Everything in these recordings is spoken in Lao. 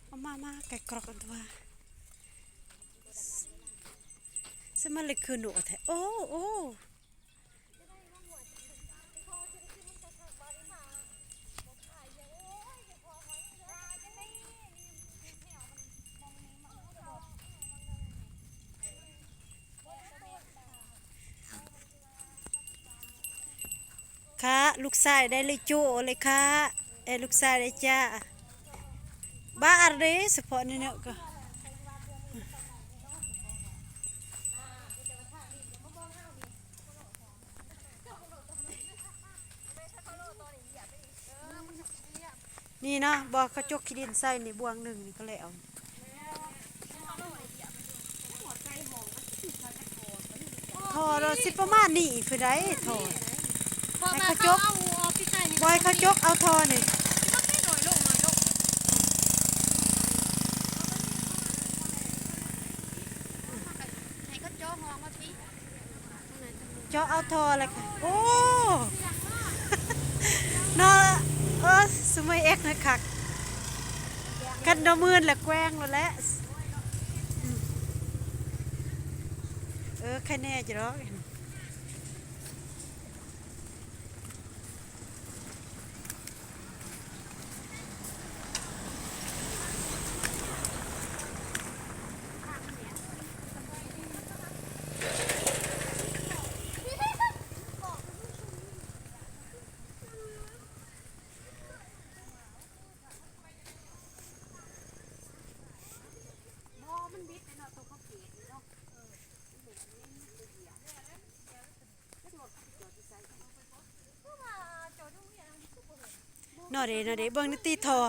ເອົາມາ ມາ ໄກ່ກຣອກອັນຕົວະ ສະມາເລັກຄືໜູແທ້. ໂອ້ ໂອ້. ຄ່ະ ລູກຊາຍໄດ້ເລີຍ ໂຈ້ເລີຍຄ່ະ. ເອີ ລູກຊາຍໄດ້ຈ້າ. ບ້າເດ້ ສະເພາະນີ້ເນາະ ກະ ນີ້ເນາະ ບໍ່ ເຂົາຈົກຂີ້ດິນໃສ່ນີ້ບ່ວງໜຶ່ງນີ້ກະແລ້ວ. ທໍ່ລະຊິປະມານນີ້ພຸ້ນໃດທໍ່. ໃຫ້ເຂົາຈົກ ບໍ່ ໃຫ້ເຂົາຈົກເອົາທໍ່ນີ້. ເຈາະເອົາທໍ່ແລ້ວຄ່ະ. ໂອ້ ເນາະ ເອີ ຊຸມເອີຍ ເອັກນະຄັກ ຄັນບໍ່ມື່ນລະແກວ່ງໂລດແຫຼະ. ເອີ ໄຄແນ່ຢູ່ດອກ. ເນາະເດ ເນາະເດ ເບິ່ງນີ້ຕິ ທໍ່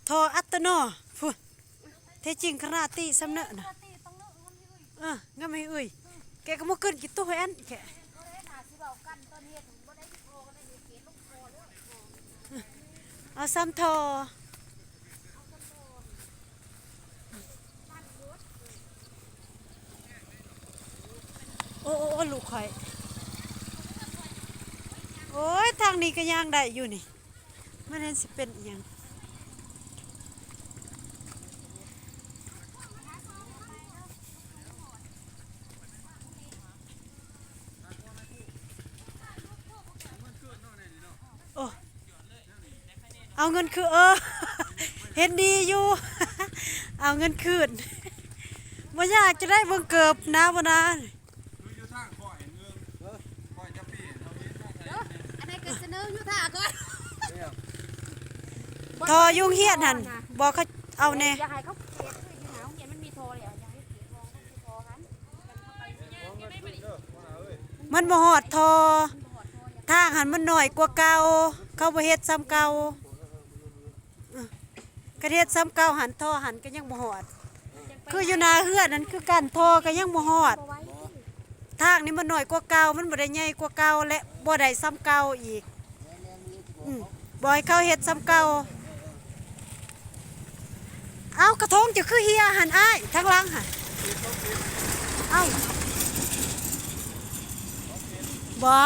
ທໍ່ອັດຕະໂນ ພຸ້ນ ແທ້ຈິງຂະໜາດຕິ ຊຳເນີນະ. ເອີ ງາມໃຫ້ເອີຍ ແກະກະບໍ່ຂຶ້ນກິນຕູ້ແອນ ແກະ ເອົາຊ້ຳທໍ່. ໂອ້ ໂອ້ ໂອ້ ລູກຂ້ອຍ. ໂອ້ຍ ທາງນີ້ກະຍ່າງໄດ້ຢູ່ນີ້ ມັນແມ່ນຊິເປັນອີ່ຫຍັງ. ໂອ້ ເອົາເງິນຄືນ ເອີ ເຫັນດີຢູ່ ເອົາເງິນຄືນ. ບໍ່ຍາກ ຈະໄດ້ເບິ່ງເກີບນາບໍ່ນາ. ອັນໃດກະສະເໜີຢູ່ຖ້າກ່ອນ ທໍ່ຢູ່ໂຮງຮຽນຫັ້ນ ບອກເຂົາເອົາແນ່. ຢ່າໃຫ້ເຂົາເຂດ ຢູ່ໜ້າໂຮງຮຽນມັນມີທໍ່ແລ້ວ ຢ່າໃຫ້ເຂດ ມັນບໍ່ຮອດທໍ່ ທາງຫັ້ນມັນໜ້ອຍກວ່າເກົ່າ ເຂົາບໍ່ເຮັດຊຳເກົ່າ. ຄັນເຮັດຊຳເກົ່າຫັ້ນ ທໍ່ຫັ້ນກະຍັງບໍ່ຮອດ ຄືຢູ່ໜ້າເຮືອນຫັ້ນຄືກັນ ທໍ່ກະຍັງບໍ່ຮອດ. ທາງນີ້ມັນໜ້ອຍກວ່າເກົ່າ ມັນບໍ່ໄດ້ໃຫຍ່ກວ່າເກົ່າ ແລະ ບໍ່ໄດ້ຊຳເກົ່າອີກ. ອືມ ບໍ່ໃຫ້ເຂົາເຮັດຊຳເກົ່າ. ເອົ້າ ກະທົງເຈົ້າຄືເຫ່ຍຫັ້ນອ້າຍ ທາງຫຼັງຫັ້ນ. ເອົ້າ ບໍ່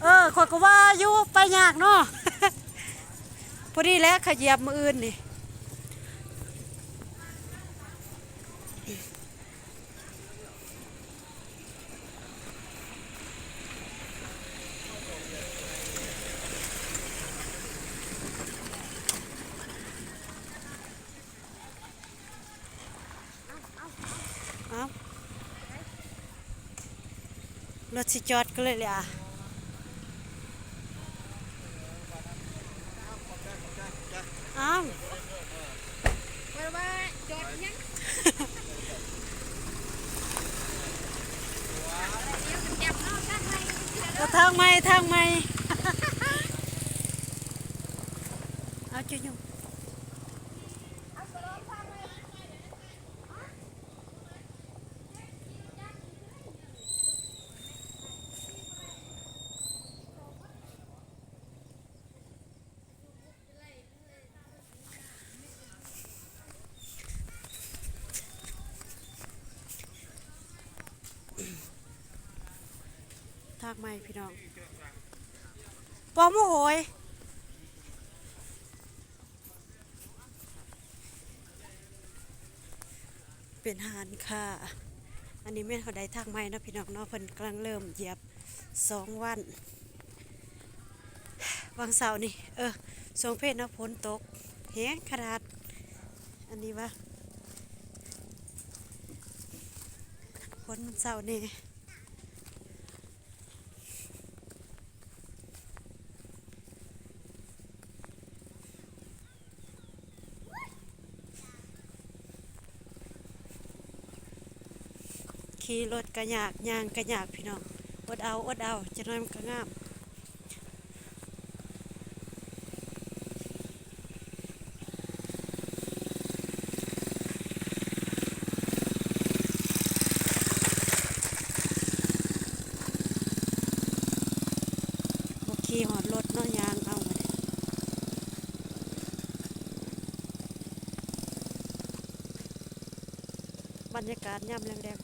ເອີ ຂ້ອຍກະວ່າຢູ່ ໄປຍາກເນາະ. ພໍດີແຫຼະ ເຂົາຢຽບມື້ອື່ນນີ້. ເອົ້າ ລົດຊິຈອດກະເລີຍແຫຼະ. ອ້າວ ທາງໃໝ່ ທາງໃໝ່. ເອົາ ຈຸຢູ່. ເ ທາງໃໝ່ພີ່ນ້ອງ ປອມໂອ້ຍ ເປັນຮ້ານຄ້າ ອັນນີ້ແມ່ນເຮົາໄດ້ທາງໃໝ່ເນາະພີ່ນ້ອງເນາະ ເພິ່ນກຳລັງເລີ່ມຢຽບສອງວັນ ຫວ່າງເຊົ້ານີ້ ເອີ ຊ່ວງເພນເນາະ ຝົນຕົກແຮງຂະໜາດ ອັນນີ້ວ່າ ຝົນມັນເຊົາແດ່. ຂີ່ລົດກະຍາກ ຍ່າງກະຍາກພີ່ນ້ອງ ອົດເອົາ ອົດເອົາ ຈັກໜ້ອຍມັນກະງາມ. ບໍ່ຂີ່ຮອດລົດເນາະ ຍ່າງເອົາບັດນີ້ ບັນຍາກາດຍາມແລງໆ